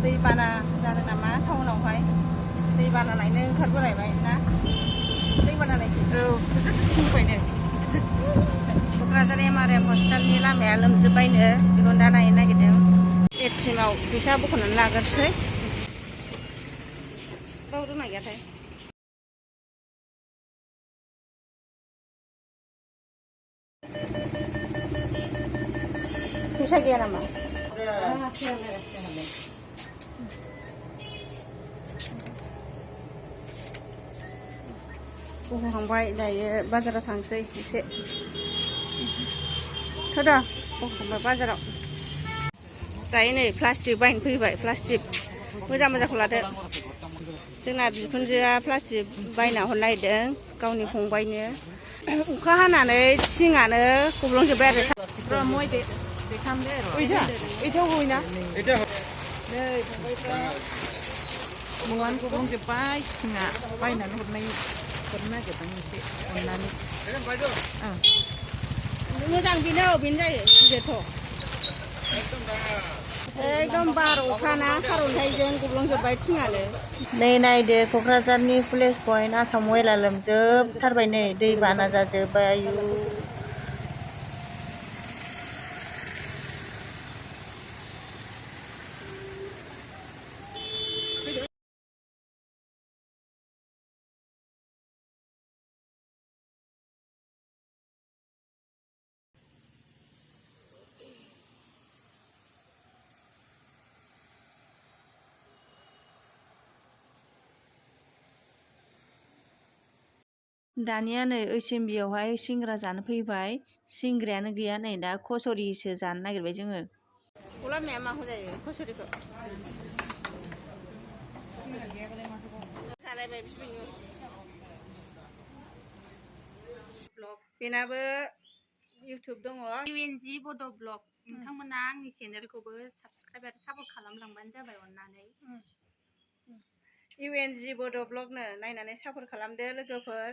दैबाना जादों नामा टाउनावहाय दैबाना लायनो ओंखारबोलायबाय ना दैबाना लायसै फैनो क'क्राझार MRM हस्पिटालनि लामाया लोमजोब्बायनो बेखौ दा नायनो नागिरदों ATMआव फैसा बख'नानै लाग्रोसै बाव दंना गैयाथाय फैसा गैया नामा बख'खांबाय दायो बाजाराव थांसै एसे थ'दा बख'खांबाय बाजाराव दायो नै प्लास्टिक बायनो फैबाय प्लास्टिक मोजां मोजांखौ लादो जोंना बिखुनजोआ प्लास्टिक बायना हरनो नागिरदों गावनि फंबायनो अखा हानानै थिङानो गब्लंजोब्बाय आरो मुङानो गब्लंजोब्बाय थिङा बायनानै हरनो नागिरदों एसे अननानै मोजां बेनो जायो गिदिरथ' एकदम बार अखाना सारअन्थाइजों गब्लंजोब्बाय थिङानो नै नायदो क'क्राझारनि पुलिस पइन्ट आसाम अइलआ लोमजोबथारबाय नै दै बाना जाजोब्बाय आयु दानिया नै HMB आवहाय सिंग्रा जानो फैबाय सिंग्रायानो गैया नै दा कचरिसो जानो नागिरबाय जोङो गलाब माया माखौ जायो कचरिखौ जालायबाय बिसोरबो बेनाबो इउटुब दङ UNG बड' ब्लग नोंथांमोना आंनि चेनेलखौबो साबसक्राइब आरो सापर्ट खालामलांबानो जाबाय अननानै UNG बड' ब्लगनो नायनानै सापर्ट खालामदो लोगोफोर